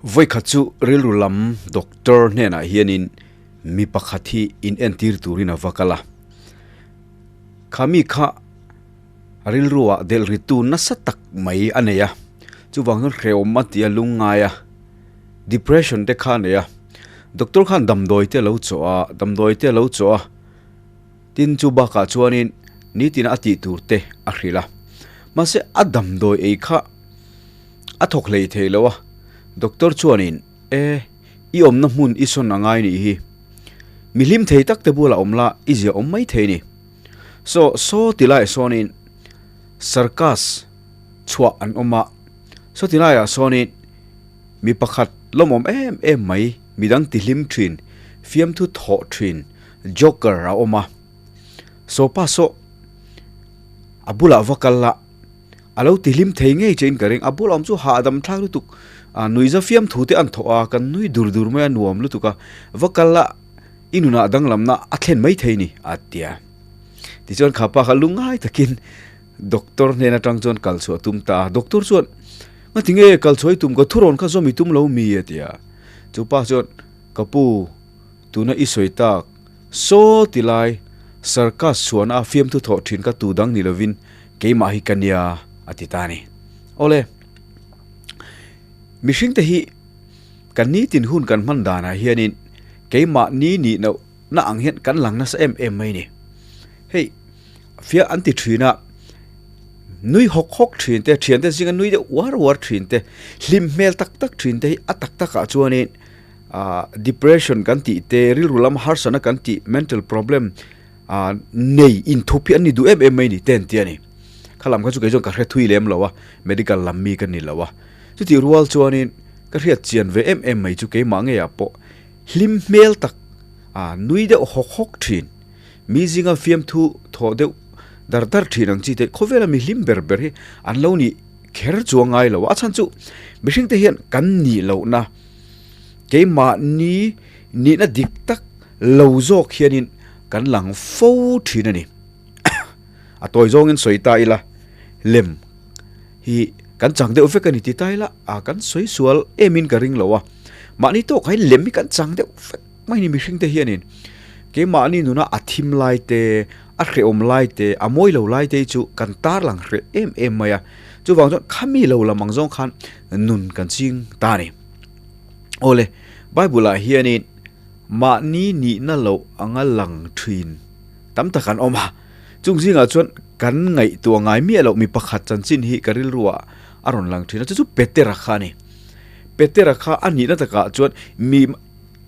Vawikhat chu rilru lam doctor hnenah hianin mi pakhat hi in entir turin a va kal a. Kha mi kha rilruah delh ritu nasa tak mai a nei a, chuvang chuan hrehawm a ti a lungngai a, depression te kha a nei a. Doctor khan damdawi te a lo chawh a, damdawi te a lo chawh a, tin chu bakah chuanin nitin a tih tur te a hrilh a. Mahse a damdawi ei kha a thawk hlei thei lo a, doctor chuanin e i awmna hmun i sawn a ngai nih hi, mi hlim thei tak te bulah awm la i zia awm mai thei ni. Saw saw ti laiah sawnin circus chhuah an awm a, saw ti laiah sawnin mi pakhat lawmawm em em mai midang ti hlim thin, fiamthu thawh thin joker a awm a, saw pa saw a bulah va kal la. A lo ti hlim thei ngei che in ka ring, a bulah awm chu hahdam thlak lutuk, a nuihza fiam thu te an thawh a, kan nui dur dur mai a nuam lutuk a, va kal a i nunah danglamna a thlen mai thei ni a ti a. Tichuan kha pa kha lungngai takin doctor hnen atang chuan kal chhuah a tum ta a, doctor chuan Ngati nge kal chhuah i tum ka thurawn kha zawm i tum lo mi a ti a, chu pa chuan Ka pu tuna i sawi tak saw ti lai circus chhuahna a fiamthu thawh thin kha tu dang ni lovin Keimah hi ka nia a ti ta a ni. Awle, mihring te hi kan nitin hun kan hman danah hianin keimah ni nih loh na ang hian kan lang nasa em em mai a ni. Hei, fiah an ti thin a, nui hawk hawk thin te, thiante zinga nui deuh uar uar thin te, hlim hmel tak tak thin te hi a tak takah chuanin ah depression kan tih te, rilru lam harsatna kan tih mental problem, Ah nei inthup hi an ni duh em em mai ni te an ti a ni. Kha lam kha chu kei chuan ka hre thui lem lo a, medical lam mi ka ni lo a. Chutih rual chuanin ka hriat chian ve em em mai chu keimah ngeiah pawh hlim hmel tak ah nui deuh hawk hawk thin, mi zinga fiamthu thawh deuh dar dar thin ang chi te khawvela mi hlim ber ber hi an lo nih kher chuang ngai lo a. A chhan chu mihring te hian kan nih lohna keimahni nihna dik tak lo zawk hianin kan lang fo thin a ni. A tawi zawngin sawi ta ila, lem hi kan chang deuh vek a ni ti ta ila, a kan sawi sual emin ka ring lo a. Mahni tawkah hian lem hi kan chang deuh vek mai ni mihring te hianin. Keimahni nuna a thim lai te, a hrehawm lai te, a mawi lo lai te hi chu kan tarlang hreh em em mai a. Chuvang chuan khami lo lam ang zawng khan nun kan ching ta a ni. Awle, Bible ah hianin Mahni nihna loh anga lang thin tam tak an awm a, chung zingah chuan kan ngaihtuah ngai miah loh mi pakhat chanchin hi ka rilruah a rawn lang thin a, chu chu Petera kha a ni. Petera kha a nihna takah chuan mi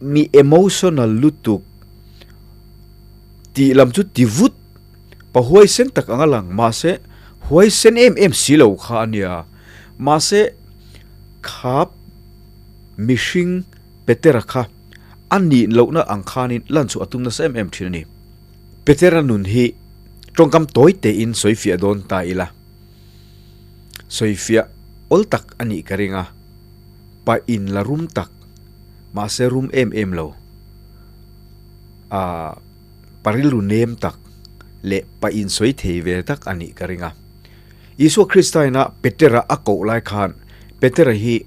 mi emotional lutuk tih lam chu ti vut pa huaisen tak anga lang mahse huaisen em em si lo kha a nia. Mahse kha mihring Petera kha a nih lohna ang khanin lan chu a tum nasa em em thin a ni. Petera nun hi tawngkam tawi tein sawifiah dawn ta ila, sawifiah awl tak a nih ka ring a, pa in la rum tak, mahse rum em em lo, ah pa rilru nem tak leh pa in sawi thei ve tak a nih ka ring a. Isua Krista ina Petera a koh lai khan Petera hi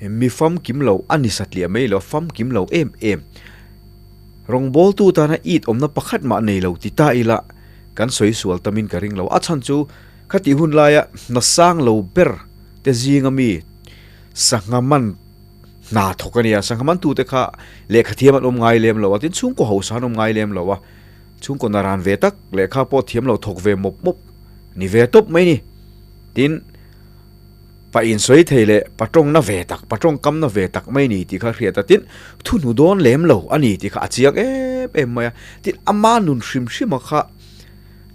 Mi famkim lo a ni satliah mai lo, famkim lo em em. Rawngbawltu tana it awmna pakhat mah nei lo ti ta ila kan sawi sual tamin ka ring lo. A chhan chu khatih hun laia hna sang lo ber te zinga mi sangha man hna thawk a nia. Sangha man tute kha lehkha thiam an awm ngai lem lo a, tin chhungkaw hausa an awm ngai lem lo a, chhungkaw naran ve tak lehkha pawh thiam lo thawk ve mawp mawp ni ve tawp mai ni. Tin. Pa insawi thei leh pa tawngna ve tak, pa tawngkamna ve tak mai ni tih kha hriat a, tin thuhnu dawn lem lo a ni tih kha a chiang em em mai a, tin ama nun hrim hrima kha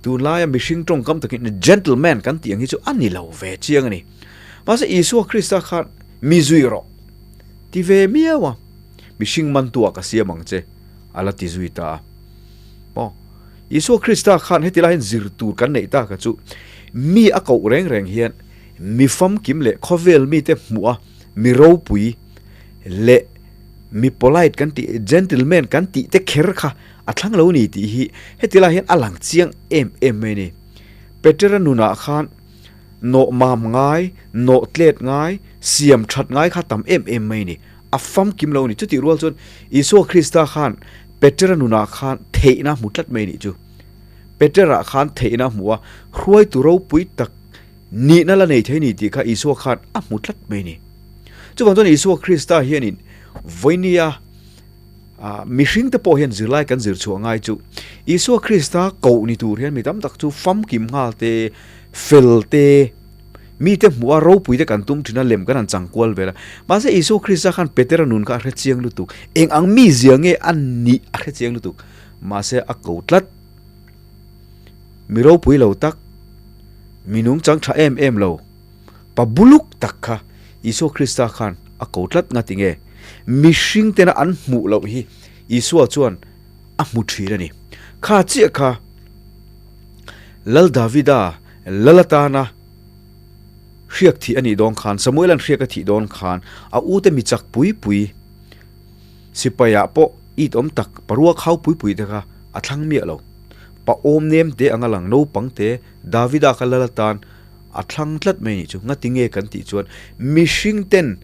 tunlaia mihring tawngkam takin gentleman kan tih ang hi chu a ni lo ve chiang a ni. Mahse Isua Krista khan mi zui rawh ti ve miau a, mihring mantuah ka siam ang che a la ti zui ta a. Aw, Isua Krista khan heti laiin zir tur kan neih tak a chu mi a koh reng reng hian Mi famkim leh khawvel mite hmuh a mi ropui leh mi polite kan tih, gentleman kan tih te kher kha a thlang lo ni tih hi heti lai hian a lang chiang em em mai a ni. Petera nunah khan Nawh mam ngai, nawh tlet ngai, siam that ngai kha tam em em mai a ni. A famkim lo a ni. Chutih rual chuan Isua Krista khan Petera nunah khan theihna hmu tlat mai a nih chu. Petera khan theihna a hmu a, hruaitu ropui tak nihna la nei thei a ni tih kha Isua khan a hmu tlat mai a ni. Chuvang chuan Isua Krista hianin vawinia mihringte pawh hian zirlai kan zir chhuah ngai chu Isua Krista koh ni tur hian mi tam tak chu famkim nghal te, fel te, mite hmuh a ropui te kan tum thin a lem kan han chang kual vel a. Mahse Isua Krista khan Petera nun kha a hre chiang lutuk. Eng ang mi zia nge a nih a hre chiang lutuk. Mahse a ko tlat. Mi ropui lo tak, mi nungchang tha em em lo, pa buluk tak kha Isua Krista khan a ko tlat nga tinge? Mihring tena an hmuh loh hi Isua chuan a hmu thin a ni. Kha chiah kha Lal Davida lal atana hriak thih a nih dawn khan, Samuela'n hriak a thih dawn khan a ute mi chak pui pui sipaiah pawh it awm tak parua khau pui pui te kha a thlang miah lo. Pa awm nem te anga lang naupang te Davida kha lal atan a thlang tlat mai a nih chu. Ngati nge kan tih chuan mihring ten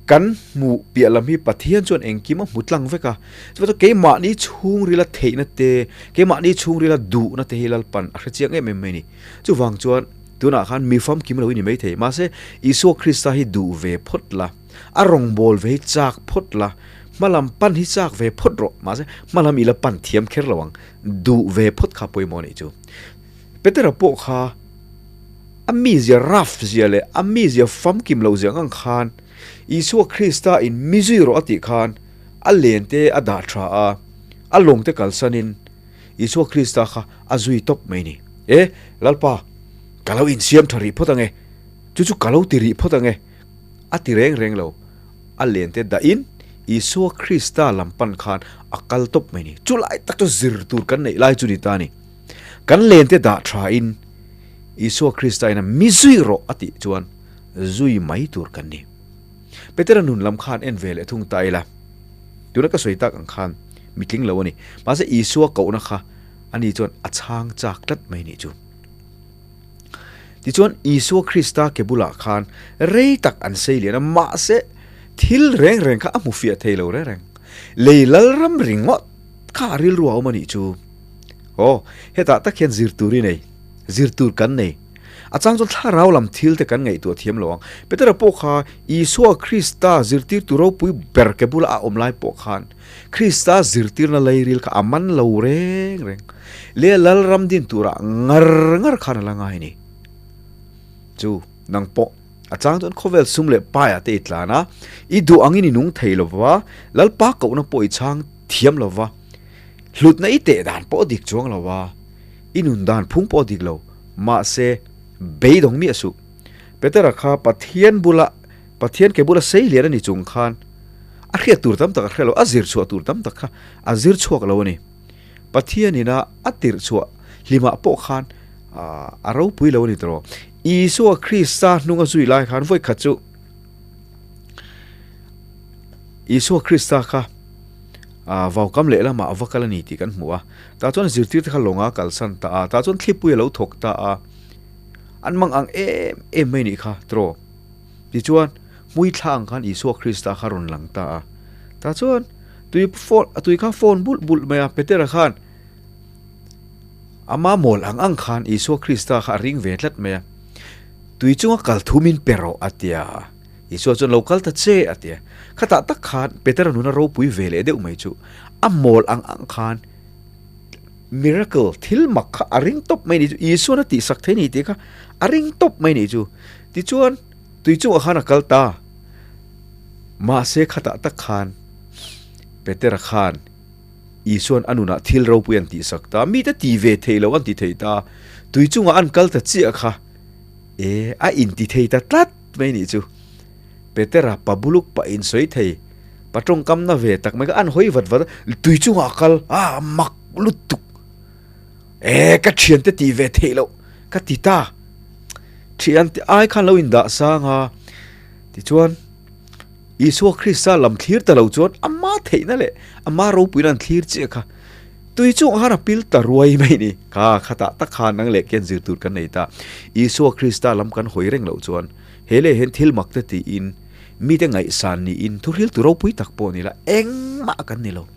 kan hmuh piah lam hi Pathian chuan engkim a hmu tlang vek a. Chuvang chuan keimahni chhungrila theihna te, keimahni chhungrila duhna te hi Lalpan a hre chiang em em mai a ni. Chuvang chuan tunah khan mi famkim lo i ni maithei. Mahse Isua Krista hi duh ve phawt la, a rawngbâwl ve hi châk phawt la, hmalam pan hi châk ve phawt rawh. Mahse hmalam i la pan thiam kher lo ang, duh ve phawt kha pawimawh a nih chu. Petera pawh kha a mizia rough zia leh a mizia famkim loh zia ang ang khan Isua Krista in mi zui rawh a tih khan a len te a dah tha a, a lawng te kalsanin Isua Krista kha a zui tawp mai ni. E, Lalpa, ka lo insiam tha rih phawt ang e, chu chu ka lo ti rih phawt ang e, a ti reng reng lo. A len te dahin Isua Krista lam pan khan a kal tawp mai ni. Chu lai tak chu zir tur kan neih lai chu ni ta a ni. Kan len te dah tha in Isua Krista in a mi zui rawh a tih chuan zui mai tur kan ni. Petera nun lam khan en ve leh thung ta ila, tuna ka sawi tak ang khan mi tling lo a ni. Mahse Isua kohna kha ani chuan a chhang chak tlat mai nih chu. Tichuan Isua Krista ke bulah khan rei tak an sei lian a, mahse thil reng reng kha a hmu fiah thei lo reng reng. Lei lalram ringawt kha a rilru a awm a nih chu. Aw, hetah tak hian zir tur i nei, zir tur kan nei. A chang chuan thlarau lam thil te kan ngaihtuah thiam lo ang. Petera pawh kha Isua Krista zirtirtu ropui ber ke bula a awm lai pawh khan Krista zirtirna leiril kha a man lo reng reng. Le Lalram din turah ngar ngar khan a la ngai a ni. Chu nang pawh a chang chuan khawvel sum leh paiah te i tlan a, i duh angin i nung thei lo va, Lalpa kohna pawh i chhang thiam lo va, hlutna i teh dan pawh a dik chuang lo a, i nun dan phung pawh a dik lo, mahse beidawng miah suh. Petera kha Pathian bula Pathian ke bula sei lian a ni chung khan a hriat tur tam tak a hre lo, a zir chhuah tur tam tak kha a zir chhuak lo a ni. Pathian ina a tirh chhuah hlimah pawh khan a ropui lo a ni tawh. Isua Krista hnung a zui lai khan vawi khat chu Isua Krista kha vaukam lehlamah a va kal a ni tih kan hmu a. Tah chuan zirtirte kha lawnga kalsan ta a, tah chuan thlipui a lo thawk ta a. An mang ang em em mai nih kha tawh. Tichuan, hmui thla ang khan Isua Krista kha rawn lang ta a. Tah chuan tui phone tui kha phone bulh bulh mai a, Petera khan ama mawl ang ang khan Isua Krista kha a ring ve tlat mai a. Tui chunga kal thum in pe rawh a ti a. Isua chuan lo kal ta che a ti a. Khatah tak khan Petera nuna ropui ve leh deuh mai chu a mawl ang ang khan miracle thil mak kha a ring tawp mai ni chu Isuan a tihsak thei ni tih kha a ring tawp mai ni chu. Tichuan tui chungah khan a kal ta. Mahse khatah tak khan Petera khan Isuan a nunah thil ropui an tihsak ta, mite ti ve thei lo an ti thei ta, tui chungah an kal ta chiah kha e a inti thei ta tlat mai nih chu. Petera pa buluk pah in sawi thei, pa tawngkam na ve tak mai kha an hawi vat vat a, tui chungah a kal a mak lutuk e ka thiante ti ve theih loh ka ti ta. Thiante ai khan lo indah sang a, tichuan Isua Krista lam thlir ta lo chuan ama theihna leh ama ropuina an thlir chiah kha. Tui chung ah khan a pil ta ruai mai ni. Kha khatah tak khan nang leh kian zir tur kan nei ta. Isua Krista lam kan hawi reng loh chuan he leh hian thil mak te tiin mite ngaihsan niin thuhril tu ropui tak pawh ni la engmah kan ni lo.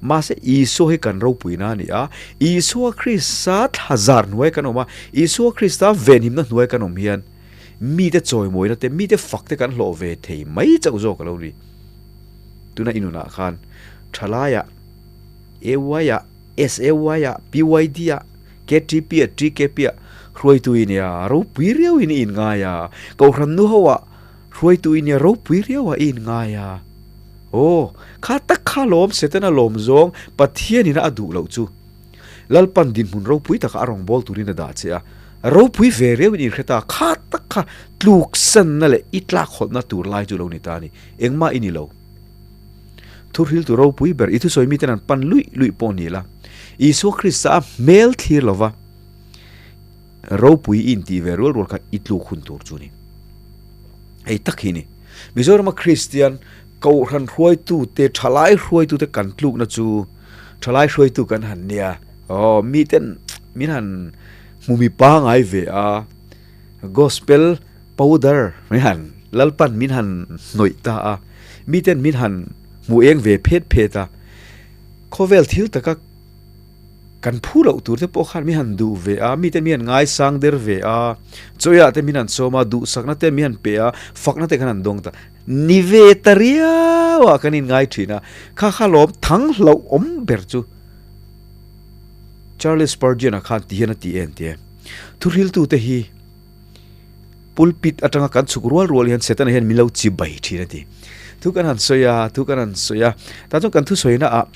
Mahse Isua hi kan ropuina a ni a, Isua Krista thla zar hnuai kan awm a, Isua Krista venhimna hnuai kan awm hian mite chawimawina te mite fak te kan hlawh ve thei mai chauh zawk a lo ni. Tuna i nunah khan thalaiah AY-ah, SAY-ah, PYD-ah, KTP-ah, TKP-ah hruaitu i nia, ropui riauin i inngai a. Kohhran nu hoah hruaitu i nia, ropui riauah i inngai a. Aw, kha tak kha lawm Setana lawm zawng Pathianin a duh loh chu. Lalpan dinhmun ropui takah a rawn bawl turin a dah che a, ropui ve riauin i inhre ta, kha tak kha tluksanna leh i tlakhawlhna tur lai chu lo ni ta a ni. Engmah i ni lo. Thuhriltu ropui ber i thusawi miten an pan luih luih pawh ni la, Isua Krista a hmel thlir lova ropui i intih ve rual rual kha i tluk hun tur chu ni. Hei tak hi ni. Mizorama Kristian Kohhran hruaitute, thalai hruaitute kan tlukna chu thalai hruaitu kan han nia. Aw, miten min han hmu mi pangai ve a, gospel powder min han lalpan min han hnawih ta a, miten min han hmu eng ve phet phet a, khawvel thil taka Kan phu loh tur te pawh khan mi han duh ve a, mite mi han ngaisang der ve a, chawiah te min han sawm a, duhsakna te mi han pe a, fakna te khan han dawng ta. Ni ve ta riau ah kan inngai thin a, kha kha lawm thang hlauh awm ber chu Charles Spurgeon-a khan ti hian a ti en tia. Thuhriltu te hi pulpit atanga kan chhuk rual rual hian Setana hian min lo chi bai thin a ti. Thu kan han sawi a, thu kan han sawi a, tah chuan kan thusawina ah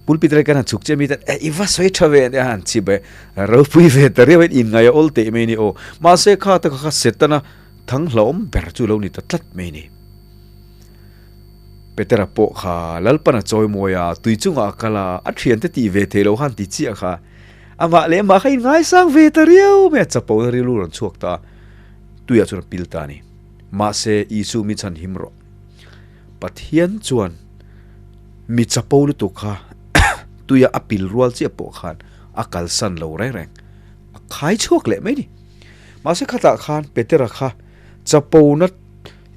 Pulpit rei kan han chhuk che mi tan e i va sawi tha ve ania han chip e ropui ve ta riau in inngaih a awl teh mai ni aw mahse kha taka kha setana thang hlauhawm ber chu lo ni ta tlat mai ni Petera pawh kha Lalpana chawi mawi a tui chungah a kal a a thiante tih ve thei lo khan ti chiah kha amah leh amah kha inngaisang ve ta riau mai a chapo na rilru rawn chhuak ta tuiah chuan a pil ta a ni mahse Isu mi chhan him rawh Pathian chuan Mi chapo lutuk kha tuia a pil rual chiah pawh khan a kalsan lo reng reng. A khai chhuak leh mai ni. Mahse khatah khan Petera kha chapona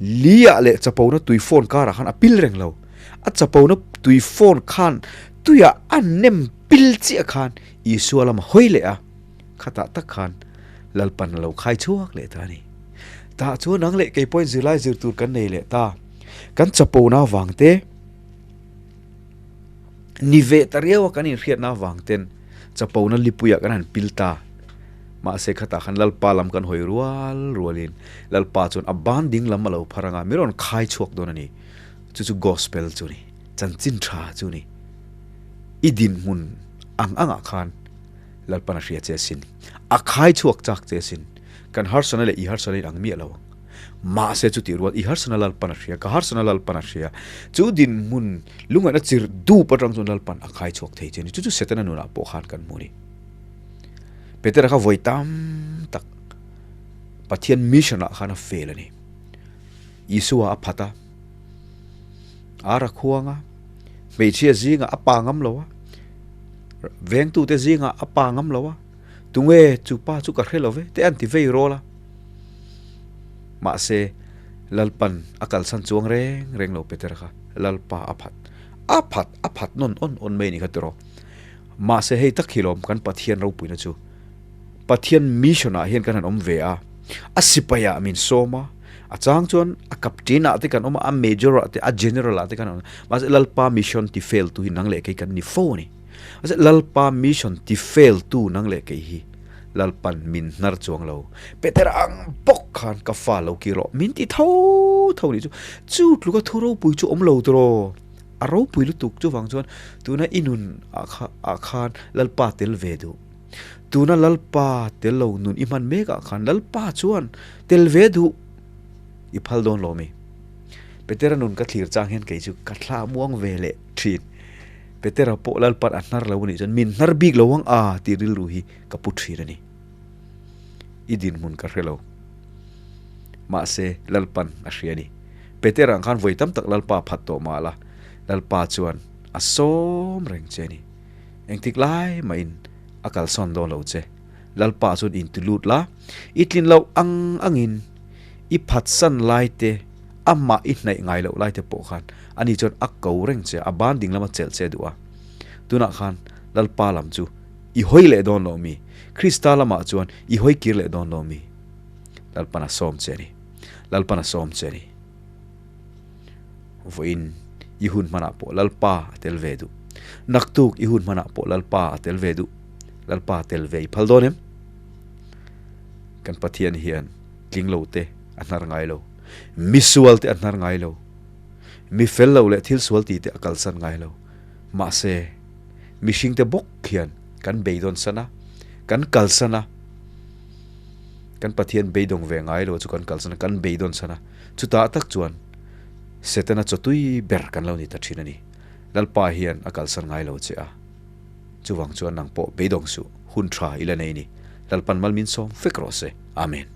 liah leh chapona tui phone karah khan a pil reng lo. A chapona tui phone khan tuia a nem pil chiah khan Isua lama hawi leh a, khatah tak khan Lalpan a lo khai chhuak leh ta a ni. Tah chuan nang leh kei pawhin zirlai zir tur kan nei leh ta. Kan chapona avang te, ni ve ta riau a kan inhriatna avang ten chapona lipuiah kan han pil ta. Mahse khatah khan Lalpa lam kan hawi rual rualin Lalpa chuan a ban ding lam a lo phar anga mi rawn khai chhuak dawn a ni. Chu chu Gospel chu a ni, chanchin tha chu a ni. I dinhmun ang angah khan Lalpan a hria che asin, a khai chhuak chak che asin. Kan harsana leh i harsana in ang miah lo ang. Mahse chutih rual i harsana Lalpan a hria, ka harsana Lalpan a hria. Chu dinhmun lungaihna chir dup atang chuan Lalpan a khai chhuak thei che a ni. Chu chu Setana nunah pawh khan kan hmu a ni. Petera kha vawi tam tak Pathian mission ah khan a fail a ni. Isua a phat a, ar a khuang a, hmeichhia zingah a pa ngam lo a, vengtute zingah a pa ngam lo a, tunge chu pa chu ka hre lo ve te an ti vei rawl a. Mahse, Lalpan a kalsan chuang reng reng lo Petera kha, Lalpa a phat, a phat, a phat nawn awn awn mai a ni kha tiraw. Mahse hei tak hi lawm kan Pathian ropuina chu. Pathian mission ah hian kan han awm ve a, a sipai ah min sawm a, a chang chuan a captain ah te kan awm a, a major ah te, a general ah te kan awm a, mahse Lalpa mission ti fail tu hi nang leh kei kan ni fo a ni. Mahse Lalpa mission ti fail tu nang leh kei hi Lalpan min hnar chuang lo. Peter ang bawk khan ka fa lo ki rawh min ti tho tho nih chu. Chu tluka thu ropui chu awm lo tiraw? A ropui lutuk chuvang chuan tuna i nun ah kha ah khan Lalpa tel ve duh. Tuna Lalpa tel lo nun i hman mek ah khan Lalpa chuan tel ve duh i phal dawn lo mi? Petera nun ka thlir chang hian kei chu ka thla muang ve leh thin. Petera pawh Lalpan a hnar lo a nih chuan min hnar bik lo ang a tih rilru hi ka pu thin a ni. I dinhmun ka hre lo. Mahse, Lalpan a hria a ni. Petera ang khan vawi tam tak Lalpa a phat tawh mah la, Lalpa chuan a sawm reng che a ni. Engtik lai mahin a kalsawn dawn lo che. Lalpa chuan in ti lut la, i tlin loh ang angin i phatsan lai te, amah i hnaih ngai loh lai te pawh khan ani chuan a ko reng che a, a ban ding lama chelh che a duh a. Tunah khan Lalpa lam chu i hawi leh dawn lo mi? Krista lamah chuan i hawi kir leh dawn lo mi? Lalpan a sawm che a ni. Lalpan a sawm che a ni. Vawiin i hun hmanah pawh Lalpa a tel ve duh. Naktuk i hun hmanah pawh Lalpa a tel ve duh. Lalpa tel ve i phal dawn em? Kan Pathian hian tling lo te a hnar ngai lo. Mi sual te a hnar ngai lo. Mi fel lo leh thil sual ti te a kalsan ngai lo. Mahse, mihring te bawk hian kan beidawn san a, kan kalsan a, kan Pathian beidawng ve ngai lo chu kan kalsan a, kan beidawn san a. Chutah tak chuan Setana chawtui ber kan lo ni ta thin a ni. Lalpa hian a kalsan ngai lo che a, chuvang chuan nang pawh beidawng suh, hun tha i la nei ni. Lalpan mal min sawm fek rawh se. Amen.